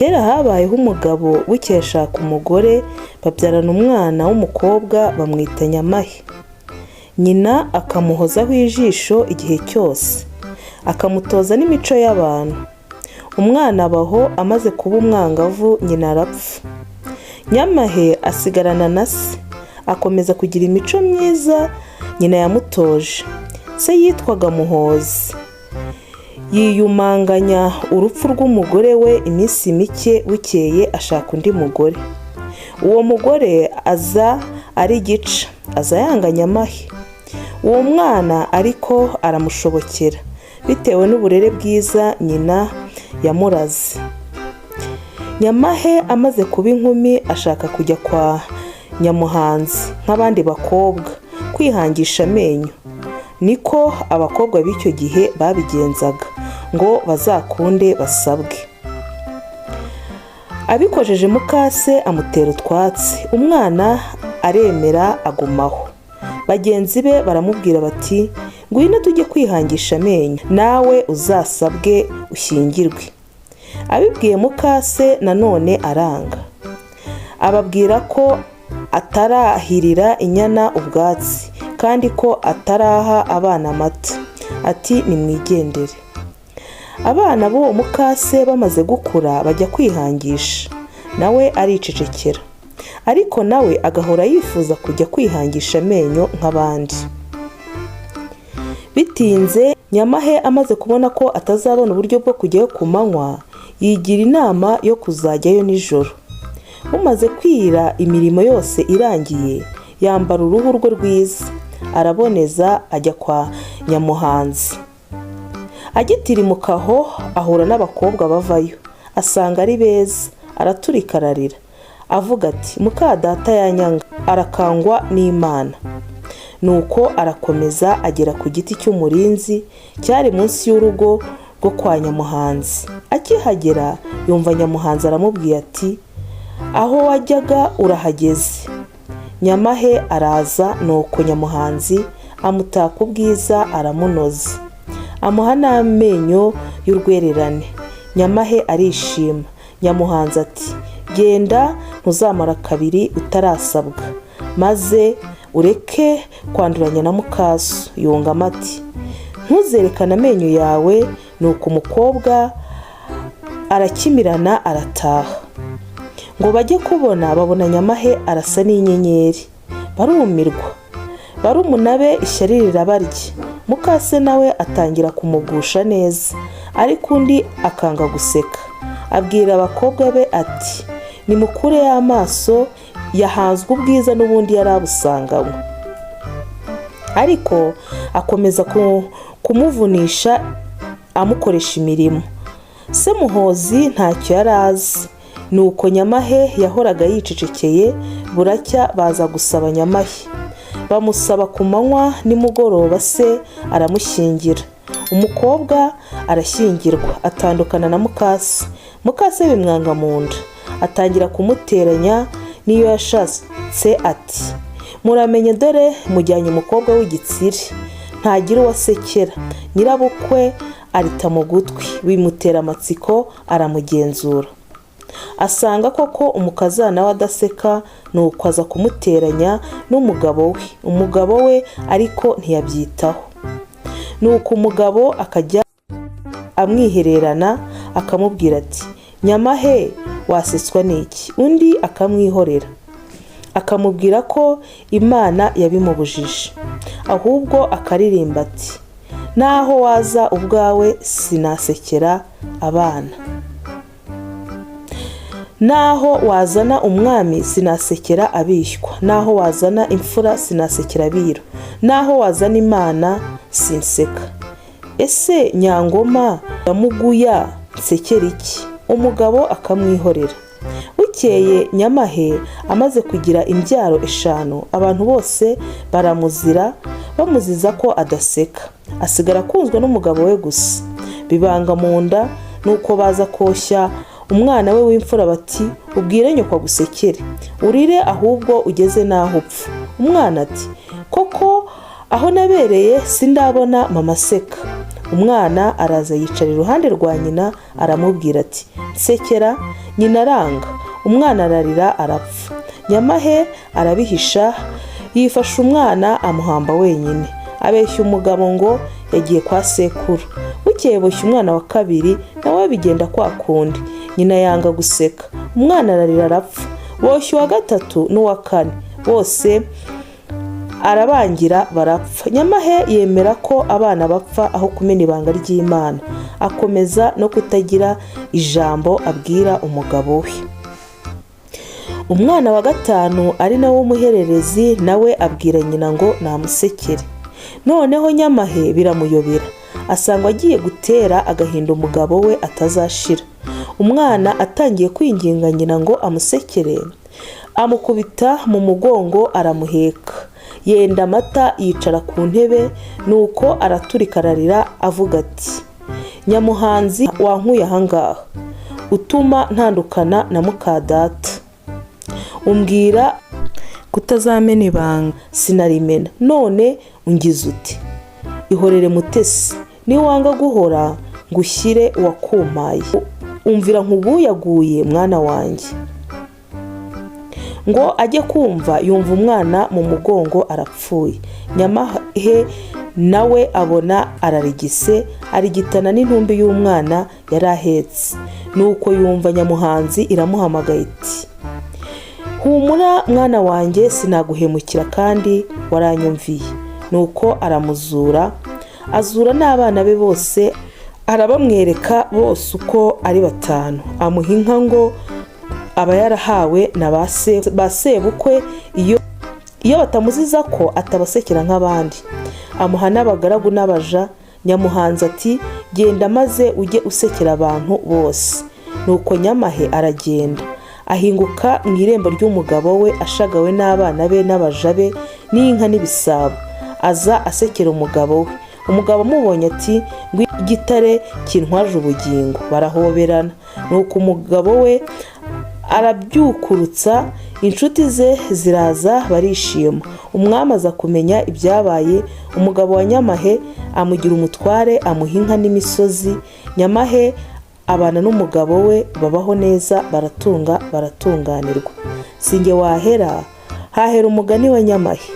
Kera habayeho umugabo, bukeye ashaka umugore, babyarana umwana w'umukobwa bamwita Nyamahe. Nyina akamuhozaho ijisho igihe cyose, akamutoza n'imico y'abantu. Umwana abaho, amaze kuba umwangavu nyina arapfa. Nyamahe asigarana na se, akomeza kugira imico myiza nyina yamutoje. Se yitwaga Muhozi. Yiyumanganya urupfu rw'umugore we iminsi mike, bukeye ashaka undi mugore. Uwo mugore aza ari gica, aza yanga Nyamahe. Uwo mwana ariko aramushobokera bitewe n'uburere bwiza nyina yamuraze. Nyamahe amaze kuba inkumi ashaka kujya kwa Nyamuhanzi nk'abandi bakobwa kwihangisha amenyo. Niko abakobwa b'icyo gihe babigenzaga ngo bazakunde basabwe. Abikojeje mukase amutera utwatsi, umwana aremera agumaho. Bagenzi be baramubwira bati: "Ngwino tujye kwihangisha amenyo, nawe uzasabwe ushyingirwe." Abibwiye mukase nanone aranga, ababwira ko atarahirira inyana ubwatsi kandi ko ataraha abana amata, ati: "Nimwigendere." Abana b'uwo mukase bamaze gukura bajya kwihangisha, nawe aricecekera, ariko nawe agahora yifuza kujya kwihangisha amenyo nk'abandi. Bitinze, Nyamahe amaze kubona ko atazabona uburyo bwo kujyayo ku manywa, yigira inama yo kuzajyayo nijoro. Bumaze kwira, imirimo yose irangiye, yambara uruhu rwe rwiza, araboneza, ajya kwa Nyamuhanzi. Agitirimuka aho ahura n'abakobwa bavayo, asanga ari beza, araturika ararira, avuga ati: "Muka data yanyanga, arakangwa n'Imana." Nuko arakomeza agera ku giti cy'umurinzi cyari munsi y'urugo rwo kwa Nyamuhanzi. Akihagera yumva Nyamuhanzi aramubwiye ati: "Aho wajyaga urahageze." Nyamahe araza, nuko Nyamuhanzi amutaka ubwiza, aramunoza, amuha n'amenyo y'urwererane. Nyamahe arishima. Nyamuhanzi ati: "Genda, ntuzamara kabiri utarasabwa, maze ureke kwanduranya na mukaso." Yungamo ati: "Ntuzerekane amenyo yawe." Nuko umukobwa arakimirana, arataha. Ngo bajye kubona babona Nyamahe arasa n'inyenyeri, barumirwa. Barumuna be ishyari rirabarya. Mukase nawe atangira kumugusha neza, ariko undi akanga guseka. Abwira abakobwa be ati: "Nimukureyo amaso, yahanzwe ubwiza n'ubundi yari abusanganywe." Ariko akomeza kumuvunisha, amukoresha imirimo. Se Muhozi ntacyo yari azi. Nuko Nyamahe yahoraga yicecekeye. Buracya baza gusaba Nyamahe, bamusaba ku manywa nimugoroba, se aramushyingira. Umukobwa arashyingirwa, atandukana na mukase. Mukase bimwanga mu nda, atangira kumuteranya n'iyo yashatse, ati: "Muramenye, dore mujyanye umukobwa w'igitsire, ntagira uwo asekera." Nyirabukwe arita mu gutwi, bimutera amatsiko, aramugenzura, asanga koko umukazana we adaseka. Nuko aza kumuteranya n'umugabo we. Umugabo we ariko ntiyabyitaho. Nuko umugabo akajya amwihererana, akamubwira ati: "Nyamahe, wasetswa n'iki?" Undi akamwihorera, akamubwira ko Imana yabimubujije, ahubwo akaririmba ati: "Naho waza ubwawe sinasekera abana, naho wazana umwami sinasekera abishywa, naho wazana imfura sinasekera abiru, naho wazana Imana sinseka. Ese Nyangoma ya Muguya nsekera iki?" Umugabo akamwihorera. Bukeye Nyamahe amaze kugira imbyaro 5, abantu bose baramuzira, bamuziza ko adaseka. Asigara akunzwe n'umugabo we gusa. Bibanga mu nda. Nuko baza koshya umwana we w'imfura bati: "Ubwire nyoko agusekere, urire ahubwo ugeze n'aho upfa." Umwana ati: "Koko aho nabereye sindabona mama aseka." Umwana araza yicara iruhande rwa nyina, aramubwira ati: "Nsekera." Nyina aranga, umwana ararira arapfa. Nyamahe arabihisha, yifasha umwana amuhamba wenyine, abeshya umugabo ngo yagiye kwa sekuru. Bukeye boshya umwana wa kabiri, nawe bigenda kwa kundi, nyina yanga guseka, umwana ararira arapfa. Boshya uwa gatatu n'uwa kane, bose arabangira barapfa. Nyamahe yemera ko abana bapfa aho kumena ibanga ry'Imana, akomeza no kutagira ijambo abwira umugabo we. Umwana wa gatanu, ari nawe w'umuhererezi, nawe abwira nyina ngo namusekere. Noneho Nyamahe biramuyobera, asanga agiye gutera agahinda umugabo we atazashira. Umwana atangiye kwinginga nyina ngo amusekere, amukubita mu mugongo aramuheka, yenda amata yicara ku ntebe, nuko araturika ararira avuga ati: "Nyamuhanzi wankuye ahangaha, utuma ntandukana na mukadata, umbwira kutazamena ibanga sinarimena, none ungize uti? Ihorere Mutesi, niwanga guhora ngushyire uwakumpaye. Umvira nkuguyaguye mwana wanjye." Ngo ajye kumva yumva umwana mu mugongo arapfuye. Nyamahe nawe abona ararigise, arigitana n'intumbi y'umwana yari ahetse. Nuko yumva Nyamuhanzi iramuhamagaye iti: "Humura mwana wanjye, sinaguhemukira kandi waranyumviye." Nuko aramuzura, azura n'abana be bose, arabamwereka bose uko ari batanu. Amuha inka ngo aba yarahawe na ba sebukwe iyo batamuziza ko atabasekera nk'abandi. Amuha n'abagaragu n'abaja. Nyamuhanzi ati: "Genda maze ujye usekera abantu bose." Nuko Nyamahe aragenda, ahinguka mu irembo ry'umugabo we ashagawe n'abana be n'abaja be n'inka n'ibisabo, aza asekera umugabo we. Umugabo amubonye ati: "Igitare kintwaje ubugingo." Barahoberana. Nuko umugabo we arabyukurutsa, inshuti ze ziraza barishima. Umwami aza kumenya ibyabaye, umugabo wa Nyamahe amugira umutware, amuha inka n'imisozi. Nyamahe abana n'umugabo we babaho neza, baratunga baratunganirwa. Sinjye wahera, hahera umugani wa Nyamahe.